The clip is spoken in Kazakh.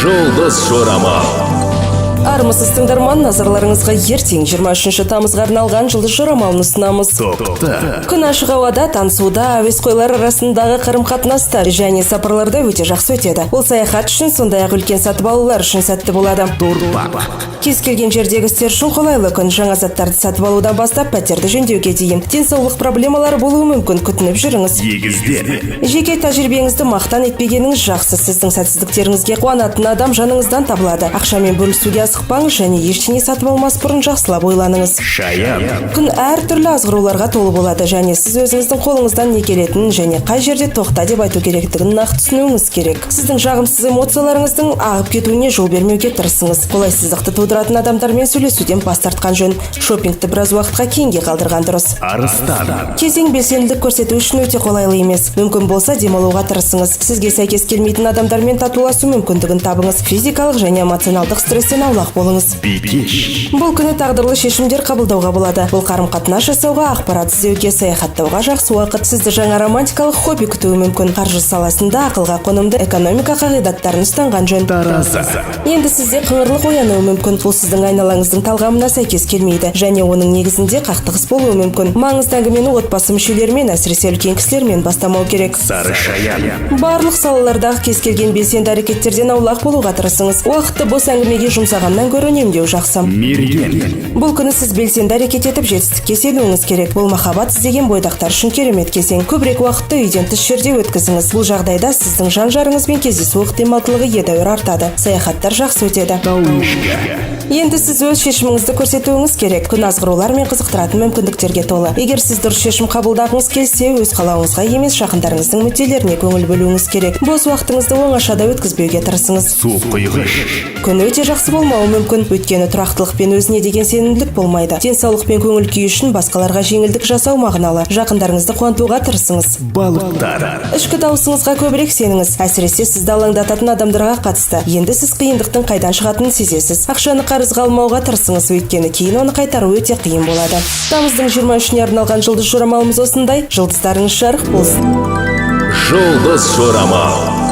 Жұлдыз жорамал. Армысыз, тыңдарман! Назарларыңызға ертең, 23 тамызға арналған жұлдыз жорамалын ұсынамыз. Тоқта. Күн ашық ауада танысуда, әуесқойлар арасындағы қарым қатынаста және сапарларда өте жақсы өтеді. Ол саяхат үшін, сондай ақ үлкен сатып алулар үшін сәтті болады. Торпақ. Кез келген жердегі істер үшін қолайлы күн: жаңа заттарды сатып алудан бастап пәтерді жөндеуге дейін. Денсаулық проблемалары болуы мүмкін, күтініп жүріңіз. Егіздер. Жеке тәжірибеңізді мақтан етпегеніңіз жақсы. Сіздің сәтсіздіктеріңізге қуанатын адам жаныңыздан табылады. Ақшамен бөлісуге асықпаңыз және ештеңе сатып алмас бұрын жақсылап ойланыңыз. Шаян. Күн әртүрлі азғыруларға толы болады және сіз өзіңіздің қолыңыздан не келетінін және қай жерде тоқта деп айту керектігін нақты түсінуіңіз керек. Сіздің жағымсыз эмоцияларыңыздың ағып кетуіне жол бермеуге тырысыңыз. Қолайсыздықты тудыратын адамдармен сөйлесуден бас тартқан жөн. Шопингті біраз уақытқа кейінге қалдырған дұрыс. Арыстан. Кезең белсенділік көрсету үшін өте қолайлы емес. Мүмкін болса, демалуға тырысыңыз. Сізге сәйкес келмейтін адамдармен татуласу мүмкіндігін табыңыз. Физикалық және эмоционалдық стресстен аулақ болыңыз. Бикеш. Бұл күні тағдырлы шешімдер қабылдауға болады. Бұл қарым қатынас жасауға, ақпарат іздеуге, саяхаттауға жақсы уақыт. Сізді жаңа романтикалық хобби күтуі мүмкін. Қаржы саласында ақылға қонымды экономика қағидаттарын ұстанған жөн. Таразы. Енді сізде қыңырлық оянуы мүмкін. Бұл сіздің айналаңыздың талғамына сәйкес келмейді және оның негізінде қақтығыс болуы мүмкін. Маңызды әңгімені отбасы мүшелерімен, әсіресе үлкен кісілермен бастамау керек. Сары шаян. Барлық салалардағы кез келген белсенді әрекеттерден аулақ болуға тырысыңыз. Уақытты бос әңгімеге жұмсағаннан гөрі үнемдеу жақсы. Мерген. Бұл күні сіз белсенді әрекет етіп, жетістікке сенуіңіз керек. Бұл махаббат іздеген бойдақтар үшін керемет кезең. Көбірек уақытты үйден тыс жерде өткізіңіз. Бұл жағдайда сіздің жан жарыңызбен кездесу ықтималдылығы едәуір артады. Саяхаттар жақсы өтеді. Тауешкі. Енді сіз өз шешіміңізді көрсетуіңіз керек. Күн азғырулар мен қызықтыратын мүмкіндіктерге толы. Егер сіз дұрыс шешім қабылдағыңыз келсе, өз қалауыңызға емес, жақындарыңыздың мүдделеріне көңіл бөлуіңіз керек. Бос уақытыңызды оңашада өткізбеуге тырысыңыз. Су құйғыш. Күн өте жақсы болмауы мүмкін, өйткені тұрақтылық пен өзіне деген сенімділік болмайды. Денсаулық пен көңіл күй үшін басқаларға жеңілдік жасау мағыналы. Жақындарыңызды қуантуға тырысыңыз. Балықтар. Ішкі дауысыңызға көбірек сеніңіз, әсіресе сізді алаңдататын адамдарға қатысты. Енді сіз қиындықтың қайдан шығатынын сезесіз. Ақшаны қарызға алмауға тырысыңыз, өйткені кейін оны қайтару өте қиын болады. Тамыздың 23-іне арналған жұлдыз жорамалымыз осындай. Жұлдыздарыңыз жарық болсын! Жұлдыз жорамал.